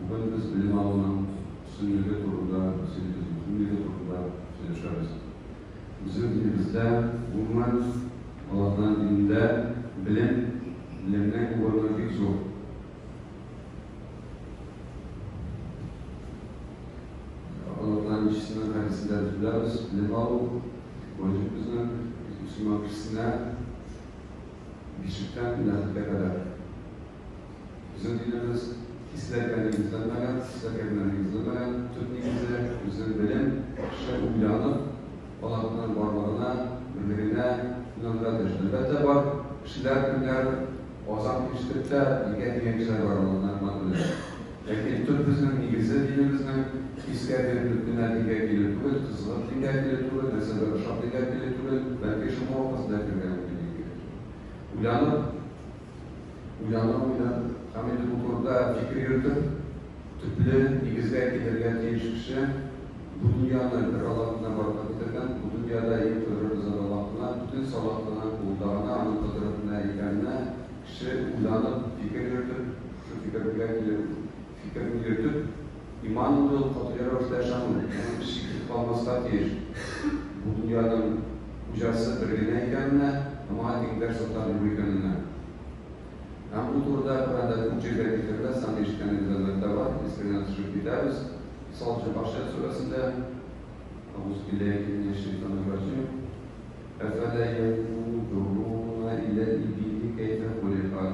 Бүген без белем алуның өстенлеге турында сөйлибез, мөһимлеге турында сөйләшәбез. Безнең динебездә, гомумән, Аллаһның динендә белем, белемнең урыны бик зур. Аллаһның илчесенең хәдисендә без беләбез, белем алу ваҗиб безнең мөселман кешесенә бишектән ләхеткә кадәр. Безнең динебез хисләргә нигезләнмәгән, хисләргә генә нигезләнмәгән, төп нигезе, безнең белем, кеше уйланып, Аллаһның барлыгына, берлегенә инанырга тиеш. Әлбәттә, бар кешеләр, кемнәр азан ишетеп тә дингә килгән кешеләр бар, Аллаһның рәхмәте белән. Ләкин төп безнең нигезе динебезнең хискә бирелеп кенә дингә килү түгел, кызыгып дингә килү түгел, нәрсәдер ошап дингә килү түгел, бәлки шуның аркасында керергә мөмкин дингә. Уйланып, Уйлана-уйлана һәм инде бу турыда фикер йөртеп, төпле нигезгә килергә тиеш кеше бу дөньяны бер Аллаһ кына барлыкка китергән, бу дөньяда иң кодрәтле зат Аллаһ кына, бөтен Аллаһ кына кулында гына, аның кодрәтенә икәненә кеше уйланып, фикер йөртеп, шушы фикергә килеп, фикерен йөртеп, иман инде ул катгый рәвештә ышану, аның шиксез калмаска тиеш. Бу дөньяның хуҗасы бер генә икәненә, аңа тиңдәш затлар юк икәненә. Һәм бу турыда Коръәндә күп җирдә китерелә, сан ишеткәнегез әлбәттә бар, искә генә төшереп китәбез. Мисал өчен, Гашият сүрәсендә, Әгъузу билләһи минәш-шәйтанир-раҗим, Әфәлә янзуруна иләл-ибили кәйфә хуликат,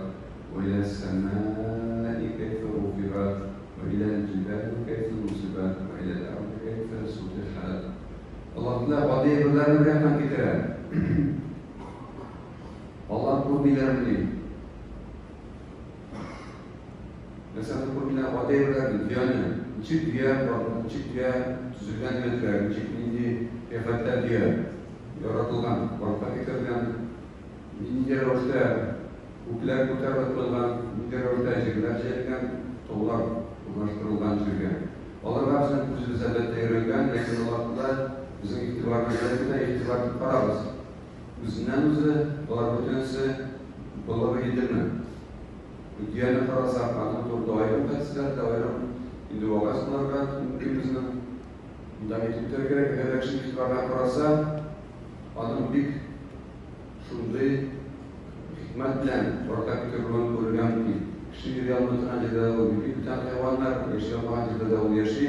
вә иләс-сәмаи кәйфә руфигат, вә иләл-җибали кәйфә нусибат, вә иләл-арди кәйфә сутихат. Аллаһ Тәгалә гади әйберләрне бер яктан китерә. Алар күрмиләрмени? Нәрсәне күрмиләр? Гади әйберләрне, дөяне. Ничек дөя, ничек дөя төзелгән дип әйтелә, ничек нинди кыяфәттә дөя яратылган, барлыкка китерелгән, нинди рәвештә күкләр күтәрелеп куелган, нинди рәвештә җирләр җәелгән, таулар урнаштырылган җиргә. Аларга безнең күзебез, әлбәттә, өйрәнгән, ләкин аларны да безнең игътибарны җәлеп итә, игътибар итеп карагыз. Үзеннән-үзе болар бөтенесе булыр идеме? Дөяне карасак, аның турында аерым хәдисләр дә, аерым инде вәгазь кылырга мөмкин безнең. Монда әйтеп үтәргә кирәк, әгәр дә кеше игътибар белән караса, аның бик шундый хикмәт белән барлыкка китерелүен күрергә мөмкин. Кеше йөри алмый торган җирдә дә ул йөри, бүтән хайваннар яши алмаган җирдә дә ул яши.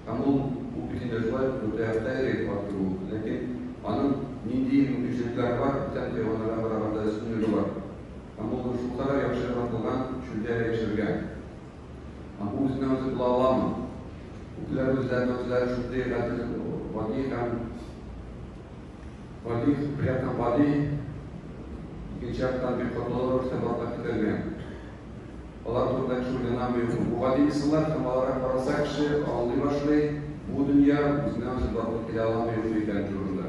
Һәм ул, ул бит инде шулай ук дүрт аякта йөри, ат кебек үк. Ләкин аның нинди мөмкинчелекләре бар, бүтән хайваннарга караганда өстенлеге бар. Һәм ул шулкадәр яхшы яратылган чүлдә яшәргә. Һәм бу үзеннән-үзе була аламы? Күпләр үзләренә-үзләре шундый гадел, гади һәм Гади, бер яктан гади, икенче яктан бик катлаулы рәвештә барлыкка китерелгән. Алар турында кеше уйланамы, юкмы? Бу гади мисаллар һәм аларга караса кеше аңлый башлый, бу дөнья үзеннән-үзе барлыкка килә аламы, юкмы икәне турында.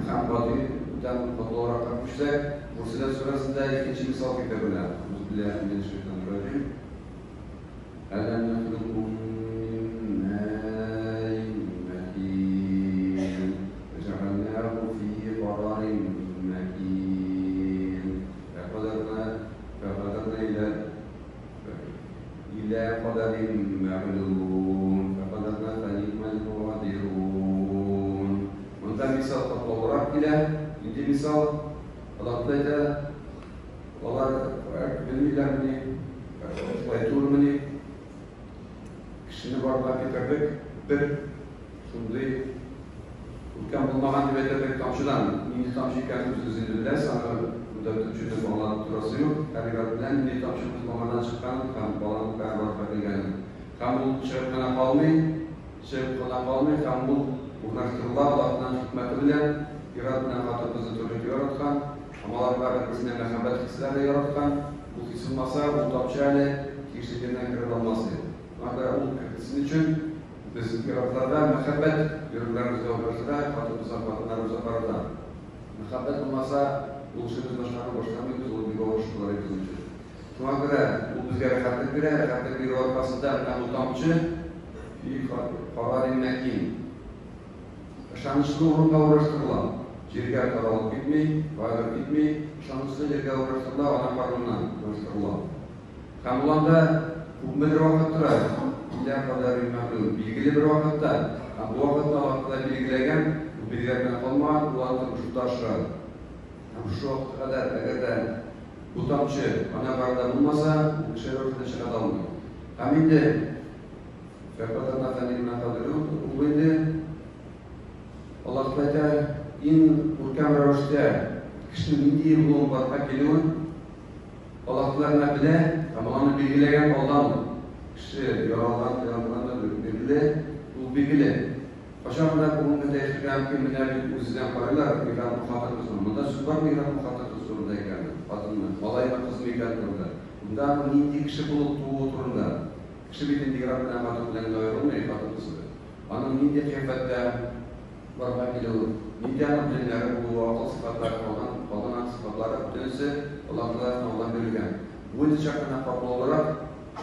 Һәм гади бүтән катлаулыракка күчсәк, Мурсәләт сүрәсендә икенче мисал китерелә. Әгъузу билләһи минәш-шәйтанир-раҗим. Әләм нәхлуккум мин мәин мәхин, фәҗәгальнәһу фи карарин мәкин, фәкадәрнә, фәкадәрнә илә, илә кадәрин мәгълүм, фәкадәрнә фәнигъмәл кадирун. Монда мисал катлаулырак килә. Нинди мисал? Аллаһ әйтә, Алар белмиләрмени, шулай түгелмени? Кешене барлыкка китердек, бер шундый үткән булмаган дип әйтерлек тамчыдан. Нинди тамчы икәнен үзегез инде беләсез, аны монда төпченеп аңлатып торасы юк. Һәр ир-ат белә нинди тамчы үз мамадан чыкканын һәм баланың каян барлыкка килгәнен. Һәм ул чыгып кына калмый, чыгып кына калмый, һәм ул урнаштырыла Аллаһның хикмәте белән, ир-ат белән хатын-кызны төрле итеп яраткан. Һәм аларга бер-берсенә мәхәббәт хисләре яраткан. Ул хис булмаса, ул тамчы әле тиешле җиренә керә алмас иде. Шуңа күрә ул кертелсен өчен, без ир-атларга мәхәббәт йөрәкләребезгә урнаштыра, хатын-кызга хатыннарыбызга карата. Мәхәббәт булмаса, ул эшне без башкармый башкармыйбыз, ул бик авыр эш булыр иде безнең өчен. Шуңа күрә ул безгә рәхәтлек бирә, рәхәтлек бирү аркасында менә бу тамчы фи карарин мәкин. Ышанычлы урынга урнаштырыла. Җиргә таралып китми, каядыр китми, ышанычлы җиргә урнаштырыла, ана карынына урнаштырыла. Һәм ул анда Күпмедер вакыт тора, илә кадәри мәгълүм, билгеле бер вакытта. Һәм бу вакытны Аллаһ Тәгалә билгеләгән, ул билгеләп кенә калмаган, ул аны тормышта ашыра. Һәм шушы вакытка кадәр, әгәр дә бу тамчы ана карында булмаса, ул кеше рәвешендә чыга да алмый. Һәм инде фәкадәрна фәнигъмә кадирун, ул инде Аллаһ Тәгалә иң күркәм рәвештә кешенең нинди булуын барлыкка килүен Аллаһ Тәгалә генә белә һәм ул аны билгеләгән алдан ук. Кеше яралган, яралган да билгеле, ул билгеле. Кайчан гына бүгенге көндә әйтергә мөмкин, менә бит үзеннән карыйлар, ир-атмы, хатын-кызмы. Монда сүз бармы ир-атмы, хатын-кыз турында икәнен, хатынмы, малаймы, кызмы икәне турында. Монда аның нинди кеше булып тууы турында. Кеше бит инде ир-ат белән хатын белән генә аерылмый, хатын-кыз аның нинди кыяфәттә барлыкка килүе, нинди аның белемнәре булуы, акыл сыйфатлары, калган, калган аның сыйфатлары бөтенесе Аллаһ Тәгалә тарафыннан бирелгән. Бу инде чак кына катлаулырак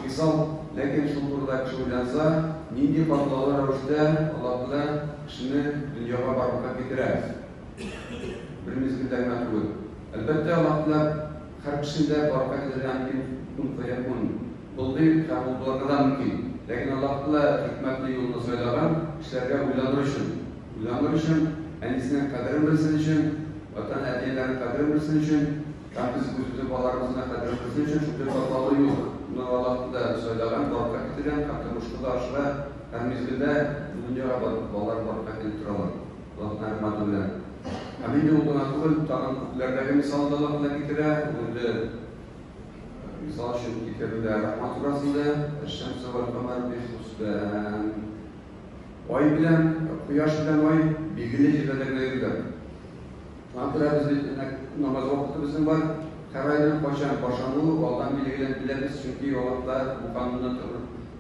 мисал, ләкин шул турыда кеше уйланса, нинди катлаулы рәвештә Аллаһ Тәгалә кешене дөньяга барлыкка китерә. Бер мизгелдә генә түгел. Әлбәттә, Аллаһ Тәгалә һәр кешене дә барлыкка китерергә мөмкин, кун фәякун. Булдый һәм ул булырга да мөмкин. Ләкин Аллаһ Тәгалә хикмәтле юлны сайлаган, кешеләргә уйланыр өчен. Уйланыр өчен, әнисенең кадерен белсен өчен, ватан әти-әниләренең кадерен белсен өчен, һәм без үзебезнең балаларыбызның да кадерен белсен өчен шундый катлаулы юл ны Аллаһ Тәгалә сайлаган, барлыкка китергән һәм тормышка да ашыра, һәр мизгелдә бу дөньяга балалар барлыкка килеп торалар. Аллаһның рәхмәте белән. Һәм инде ул гына түгел, тагын күкләрдәге мисалны да Аллаһ Тәгалә китерә, ул инде Мисал өчен китерелә Рахман сүрәсендә, Әш-шәмсу вәл-камар би-хусбан. Ай белән, кояш белән ай билгеле җирләрдә генә йөриләр. Шуңа күрә без бит менә намаз вакыты безнең бар. Һәр айның кайчан башлануы алдан билгеләп беләбез, чөнки Аллаһ бу канунны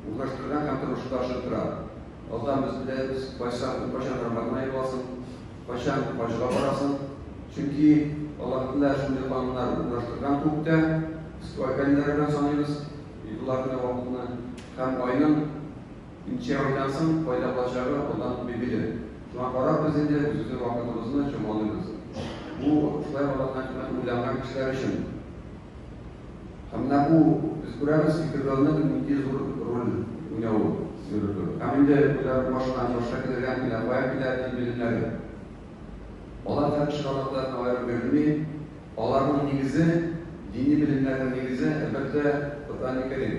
урнаштырган һәм тормышка ашырып тора. Алдан без беләбез, кайчан, кайчан Рамазан ае буласын, кайчан хаҗга барасын. Чөнки Аллаһ Тәгалә шундый кануннар урнаштырган күктә, без ай календаре белән саныйбыз, елларны, вакытны һәм айның ничә айдан соң кайда булачагы алдан ук билгеле. Шуңа карап без инде үзебезнең вакытыбызны чамалыйбыз. Бу шулай Аллаһның хикмәте уйланган кешеләр өчен. Һәм менә бу, без күрәбез, фикерләүнең нинди зур роль уйнавы, йөрүе. Һәм инде болар башка, башка килергә мөмкин, ә каян килә дин белемнәре? Алар һәр кешегә Аллаһ тарафыннан аерым бирелми. Аларның нигезе, дини белемнәрнең нигезе, әлбәттә, Коръәни Кәрим.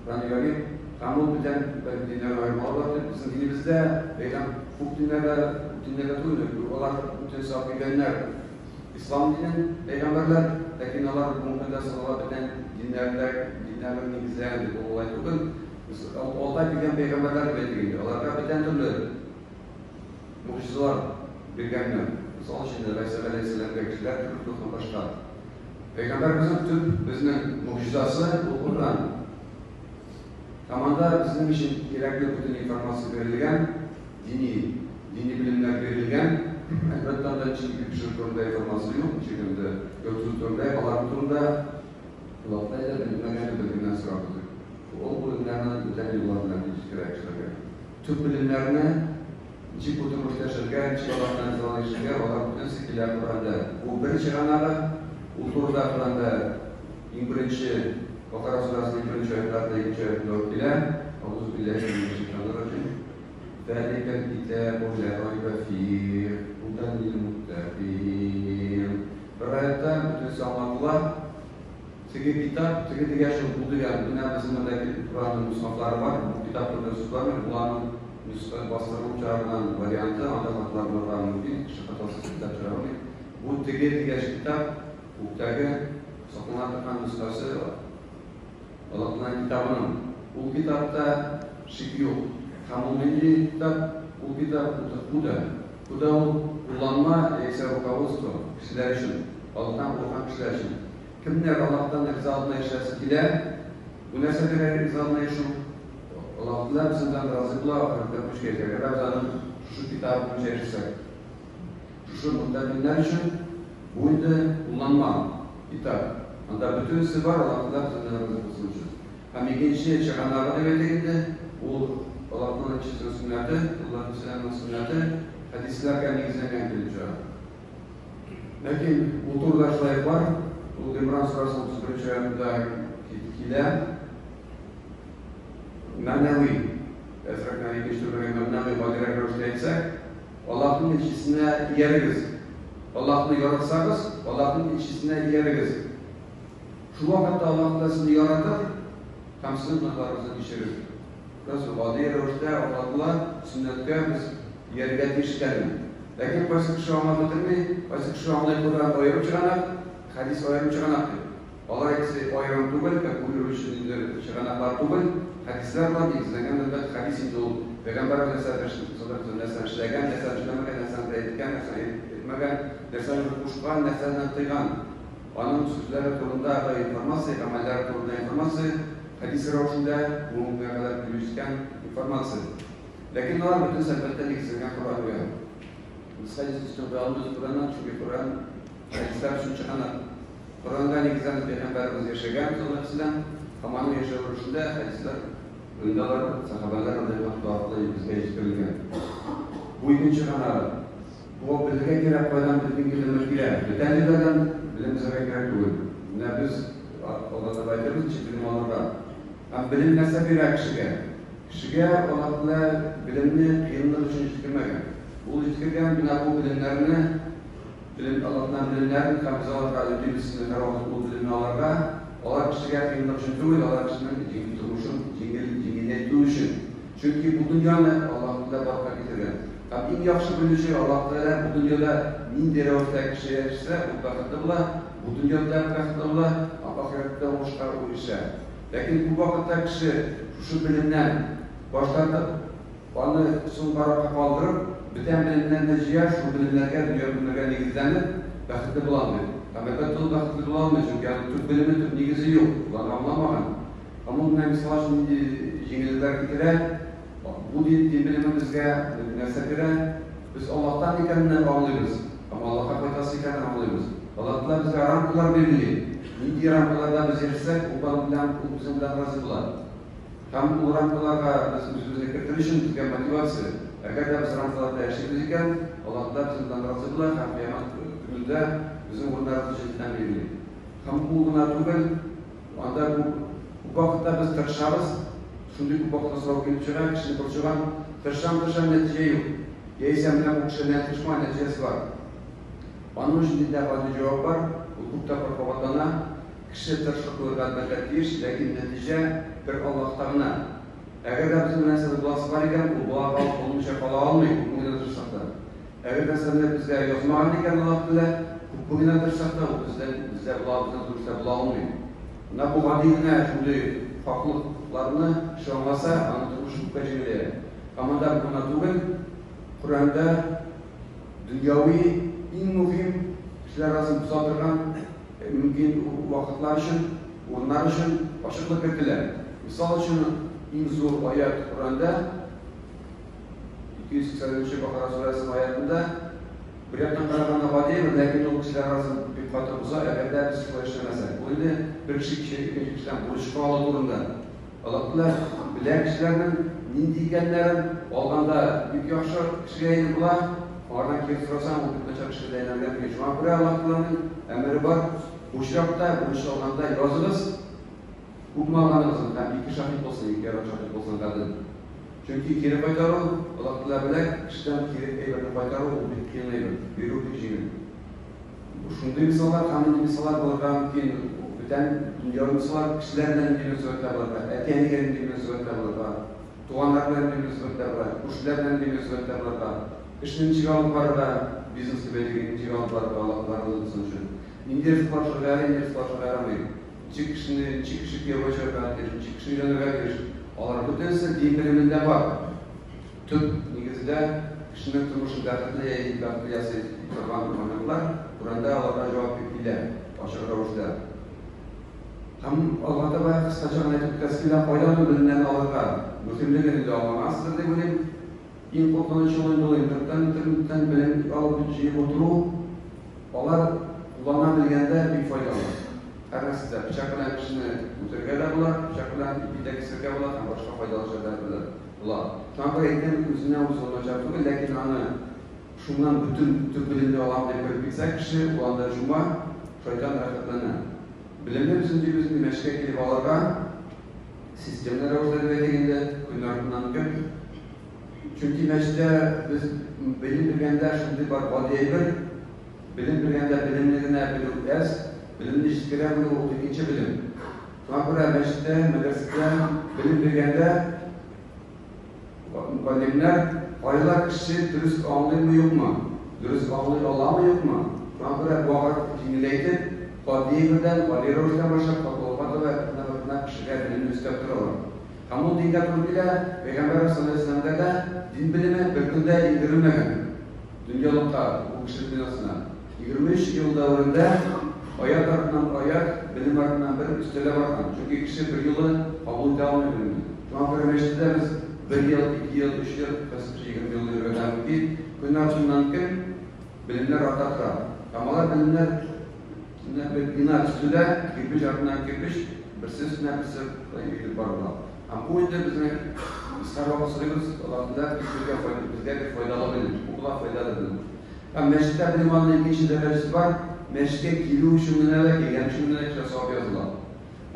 Коръәни Кәрим һәм ул бүтән бер диннәрдән аермалы була дип, безнең динебездә, бәйрәм күп диннәрдә, күп диннәрдә түгел, алар бөтенесе алып килгәннәр. Ислам динен пәйгамбәрләр, ләкин алар бүгенге көндә санала бүтән диннәрдә, диннәрнең нигезләрен дип, ул алай түгел. Без алда килгән пәйгамбәрләр дип әйтик инде, аларга бүтән төрле могҗизалар биргәннәр. Мисал өчен, Гайсә галәйһиссәламгә кешеләр терелтү һәм башка. Пәйгамбәребезнең төп безнең могҗизасы ул Коръән. Һәм анда безнең өчен кирәкле бөтен информация бирелгән, дини, дини белемнәр бирелгән. Әлбәттә, анда ничек ипи пешерү турында информация юк, ничек инде йорт төзү турында, алар турында Аллаһ әйтә, белмәгәнне белгәннән сорагыз дип. Ул белемнәрне бүтән юллар белән җиткерә кешеләргә. Төп белемнәрне, ничек бу тормышта яшәргә, ничек Аллаһ белән ризалык яшәргә, алар бөтенесе килә Коръәндә. Бу бер чыганагы, ул турыда Коръәндә иң беренче Бакара сүрәсенең беренче аятларында икенче аятында ук килә. Әгъузу билләһи минәш шәйтанир раҗим. Зәликәл китабу ла райба фих, һудан лил муттакин. Бер аятта бөтенесе аңлатыла. Теге китап, теге дигәч ул бу дигән, менә безнең монда Коръәннең мусхафлары бар, бу китап турында сүз бармый, бу аның нөсхә бастырылып чыгарылган варианты, анда хаталар булырга мөмкин, кеше хатасыз китап чыгара алмый. Бу теге дигәч китап, күктәге саклана торган нөсхәсе Аллаһның китабының. Ул китапта шик юк. Һәм ул нинди китап? Ул китап Худа. Худа ул кулланма яисә руководство кешеләр өчен, Аллаһтан курккан кешеләр өчен. Кемнәр Аллаһтан риза алдына ирешәсе килә, бу нәрсә бирә риза алдына ирешү? Аллаһ Тәгалә безнең белән разый була, ахирәттә күчкәч, әгәр дә без аның шушы китабы буенча яшәсәк. Шушы мөттәкыйннәр өчен бу инде кулланма, китап. Анда бөтенесе бар, Аллаһ Тәгалә безнең белән разый булсын өчен. Һәм икенче чыганагы дип әйтик инде, ул Аллаһның илчесенең сөннәте, Аллаһ Тәгаләнең сөннәте, хәдисләргә нигезләнгән килеп чыга. Ләкин ул турыда шулай бар, ул Гыймран сүрәсенең 31 нче аятында килә. мәгънәви, әзрәк кенә икенче төрле мәгънәви гадирәк рәвештә әйтсәк, Аллаһның илчесенә иярегез. Аллаһны яратсагыз, Аллаһның илчесенә иярегез. Шул вакытта Аллаһ та сезне яратыр һәм сезнең гөнаһларыгызны кичерер. Бераз гади рәвештә аңлатыла, сөннәткә без иярергә тиеш икәнне. Ләкин кайсы кеше аңлап бетерми, кайсы кеше аңлый Коръән аерым чыганак, хәдис аерым чыганак дип. Алар икесе аерым түгел, как бүлү өчен ниндидер чыганаклар түгел. Хәдисләр бар, нигезләнгән әлбәттә, хәдис инде ул пәйгамбәр алейһиссалату нәрсәне эшләгән, нәрсәне эшләмәгән, нәрсәне әйткән, нәрсәне әйтмәгән, нәрсәне кушкан, нәрсәне тыйган. Аның сүзләре турындагы информация, гамәлләре турында информация, хәдис рәвешендә бүгенге көнгә кадәр килеп җиткән информация. Ләкин алар бөтенесе, әлбәттә, нигезләнгән Коръәнгә. Без хәдис өстен куя алмыйбыз Коръәннән, чөнки Коръән хәдисләр өчен чыганак. Коръәнгә нигезләнеп пәйгамбәребез яшәгән, саллаллаһу алейһи ва сәлләм, һәм аның яшәү рәвешендә хәдисләр инде алар сәхабәләр радиаллаһу аркылы безгә җиткерелгән. Бу икенче чыганагы. Бу белергә кирәк, кайдан безнең гыйлемнәр килә. Бүтән җирләрдән белем эзләргә кирәк түгел. Менә без алга таба әйтербез, ничек белем алырга. Һәм белем нәрсә бирә кешегә? Кешегә Аллаһ Тәгалә белемне кыенлык өчен җиткермәгән. Ул җиткергән менә бу белемнәрне, белем Аллаһтан белемнәрен һәм без аларга өндибез сезне һәрвакыт ул белемне алырга. Алар кешегә кыенлык өчен түгел, алар кешенең җиңел тормышын җиңел җиңеләйтү өчен. Чөнки бу дөньяны Аллаһ Тәгалә барлыкка китергән. Һәм иң яхшы белүче Аллаһ Тәгалә бу дөньяда нинди рәвештә кеше яшәсә, ул бәхетле була, бу дөньяда да бәхетле була, һәм ахирәттә дә уңышка ирешә. Ләкин күп вакытта кеше шушы белемнән баш тартып, аны соңгаракка калдырып, бүтән белемнәрне җыя, шул белемнәргә, дөнья белемнәргә нигезләнеп, бәхетле булам дип. Һәм, әлбәттә, ул бәхетле була алмый, чөнки аның төп белеме, төп нигезе юк, ул аны аңламаган. Һәм ул менә мисал өчен нинди җиңеллекләр китерә, бу дин, дин белеме безгә нәрсә бирә? Без Аллаһтан икәнне аңлыйбыз һәм Аллаһка кайтасы икәнен аңлыйбыз. Аллаһ Тәгалә безгә рамкалар билгели. Нинди рамкаларда без яшәсәк, ул аның белән, ул безнең белән разый була. Һәм ул рамкаларга без үзебезне кертер өчен безгә мотивация. Әгәр дә без рамкаларда яшибез икән, Аллаһ Тәгалә безнең белән разый була һәм кыямәт көнендә безнең урыннарыбызны җәннәттән билгели. Һәм ул гына түгел, Анда күп, күп вакытта без тырышабыз, шундый күп вакытта сорау килеп чыга, кешене борчыган, тырышам, тырышам, нәтиҗә юк. Яисә менә бу кеше белән тырышма, нәтиҗәсе бар. Аның өчен диндә гади җавап бар, ул күп тапкыр кабатлана, кеше тырышлык кылырга әлбәттә тиеш, ләкин нәтиҗә бер Аллаһта гына. Әгәр дә безнең нәрсәдер буласы бар икән, ул була булмыйча кала алмый, күпме генә тырышсак та. Әгәр дә нәрсәне безгә язмаган икән Аллаһ Тәгалә, күпме генә тырышсак та, ул бездән, бездә була, безнең тормышта була алмый. Менә бу гади генә шундый хаклыкларны кеше аңласа, аның тормышы күпкә җиңеләя. Һәм монда бу гына түгел, Коръәндә дөньяви иң мөһим кешеләр арасын боза торган мөмкин вакытлар өчен, урыннар өчен ачыклык кертелә. Мисал өчен, иң зур аять Коръәндә 280 нче Бакара сүрәсенең аятында бер яктан караганда гади әйбер, ләкин ул кешеләр арасын бик каты боза, әгәр дә без шулай эшләмәсәк. Бу инде бер кеше кеше икенче кешедән бурычка алу турында. Аллаһ Тәгалә белә кешеләрнең нинди икәннәрен, алганда бик яхшы кешегә әйләнеп була, аңардан кире сорасаң, ул бик начар кешегә дә әйләнергә мөмкин. Шуңа күрә Аллаһ Тәгаләнең әмере бар, бу очракта бурыч алганда языгыз, күпме алганыгызны һәм ике шаһит булсын, ике ярым шаһит булсын гадел. Чөнки кире кайтару, Аллаһ Тәгалә белә, кешедән кире әйберне кайтару ул бик кыен әйбер, бирү бик җиңел. Шундый мисаллар һәм нинди мисаллар булырга мөмкин, бүтән дөньяви мисаллар, кешеләр белән нинди мөнәсәбәттә булырга, әти-әнигә нинди мөнәсәбәттә булырга, туганнар белән нинди мөнәсәбәттә булырга, күршеләр белән нинди мөнәсәбәттә булырга, эшне ничек алып барырга, бизнес дип әйтик, ничек алып барырга, Аллаһ разый булсын өчен, нинди ризыклар ашарга ярый, нинди ризыклар ашарга ярамый, ничек кешене, ничек кеше кияүгә чыгарга тиеш, ничек кеше өйләнергә тиеш, алар бөтенесе дин белемендә бар. Төп нигездә кешенең тормышын бәхетле яки бәхетле ясый торган моментлар Коръәндә аларга җавап бик килә, ачык рәвештә. Һәм алга таба кыскача гына әйтеп үтәсе килә, кайдан ул белемнәрне алырга мөһимлеген инде аңлагансыздыр дип уйлыйм. Иң куркынычы ул инде ул интернеттан, интернеттан белем алып җыеп утыру. Алар куллана белгәндә бик файдалы. Һәр нәрсәдә пычак белән кешене үтерергә дә була, пычак белән ипи дә кисергә була һәм башка файдалы эшләрдә дә була. Шуңа күрә әйтәм, үзенә үзе ул начар түгел, ләкин аны шуннан бөтен төп белемне алам дип кереп китсә кеше, ул анда чума, шайтан рәхәтләнә. Белемне без өндибез инде мәчеткә килеп алырга. Системалы рәвештә дип әйтик инде, көн артыннан көн. Чөнки мәчеттә без белем биргәндә шундый бар гади әйбер, белем биргәндә белемне генә белү әз, белемне җиткерә белү ул икенче белем. Шуңа күрә мәчеттә, мәдрәсәдә белем биргәндә мөгаллимнәр карыйлар кеше дөрес аңлыймы юкмы, дөрес аңлый аламы юкмы. Шуңа күрә вакыт җиңеләйтеп, гади әйбердән, гади рәвештән башлап, катлаулыга таба әкренләп-әкренләп кешегә белемне өстәп торалар. Һәм ул дингә туры килә, Пәйгамбәребез саллаллаһу алейһи вәсәлләмгә дә дин белеме бер көндә иңдерелмәгән. Дөньялыкка, бу кешелек дөньясына. 23 ел дәверендә аять артыннан аять, белем артыннан белем өстәлә барган. Чөнки кеше берьюлы кабул итә алмый белемне. Шуңа күрә мәчеттә без бер ел, ике ел, өч ел, кайсы кеше 20 ел йөрергә дә мөмкин. Көн артыннан көн белемнәр арта тора. Һәм алар белемнәр менә бер бина төзелә, кирпеч артыннан кирпеч, берсе өстенә берсе өелеп барыла. Һәм бу инде безнең без һәрвакыт сорыйбыз, Аллаһ Тәгалә безгә файда, безгә бик файдалы белем, бу була файдалы белем. Һәм мәчеттә белем алуның икенче дәрәҗәсе бар, мәчеткә килү өчен генә дә, килгән өчен генә кешегә савап языла.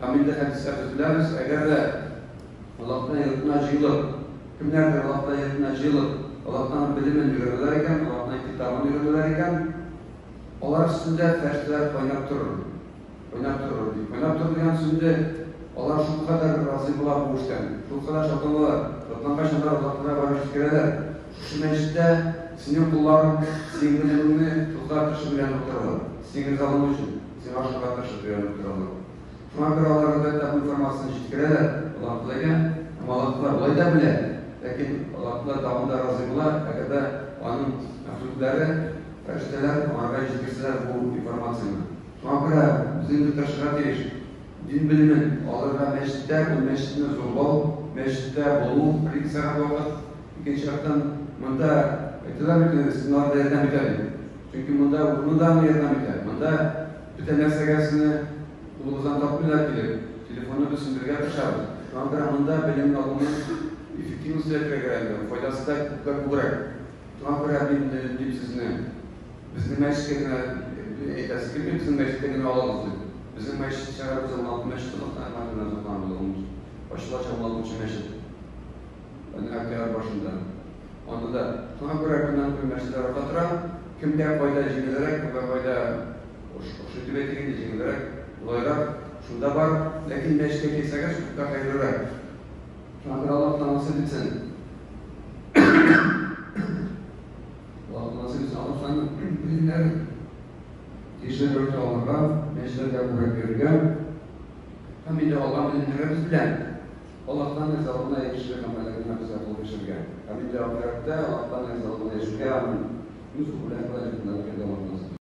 Һәм инде хәдистә без беләбез, әгәр дә Аллаһның йортына җыелып, кемнәрдер Аллаһның йортына җыелып, Аллаһның белемен өйрәнәләр икән, Аллаһның китабын өйрәнәләр икән, алар өстендә фәрештәләр кайнап торыр. Кайнап торыр ди. Кайнап торыр дигән сүз инде алар шулкадәр разый була бу эштән, шулкадәр шатланалар. Шатлангач алар Аллаһка барып җиткерәләр. Шушы мәчеттә синең кулларың, синең белемеңне шулкадәр тырышып өйрәнеп утыралар. Синең ризалыгың өчен, сиңа шулкадәр тырышып өйрәнеп утыралар. Шуңа күрә алар әлбәттә бу информацияне җиткерәләр Аллаһ Тәгаләгә. Һәм Аллаһ Тәгалә болай да белә, ләкин Аллаһ Тәгалә тагын да разый була, әгәр дә аның мәхлуклары, фәрештәләр аңарга җиткерсәләр бу информацияне. Шуңа күрә без инде тырышырга тиеш. Дин белемен алырга мәчеттә, ул мәчетне зурлау, мәчеттә булу бер-ике сәгать вакыт. Икенче яктан, монда әйтәләр бит инде, стеналар да ярдәм итә дип. Чөнки монда урыны да аңа ярдәм итә. Монда бөтен нәрсәгә сезне кулыгыздан тартмыйлар килеп. Телефонны без сүндерергә тырышабыз. Шуңа күрә монда белем алуның эффективносте да күбрәк инде, файдасы да күпкә күбрәк. Шуңа күрә мин дип сезне безнең мәчеткә генә әйтәсе килми, безнең мәчеттә генә алыгыз дип. Безнең мәчет чыгарыбыз 16 мәчет Аллаһ ачылачак 16 мәчет. Октябрь башында. Анда да шуңа күрә көннән көн мәчетләр арта тора. Кемгә кайда җиңелрәк, кемгә кайда ошый дип әйтик инде, җиңелрәк, кулайрак, шунда бар. Ләкин мәчеткә килсәгез, күпкә хәерлерәк. Шуңа күрә Аллаһ насыйп итсен. Аллаһ насыйп итсен. Аллаһ белемнәр тиешле рәвештә алырга, мәчетләргә күбрәк йөрергә һәм инде алган белемнәребез белән Аллаһтан ризалыгына ирешерлек гамәлләр генә безгә кылып яшәргә. Һәм инде ахирәттә Аллаһтан ризалыгына ирешергә, амин. Үз белән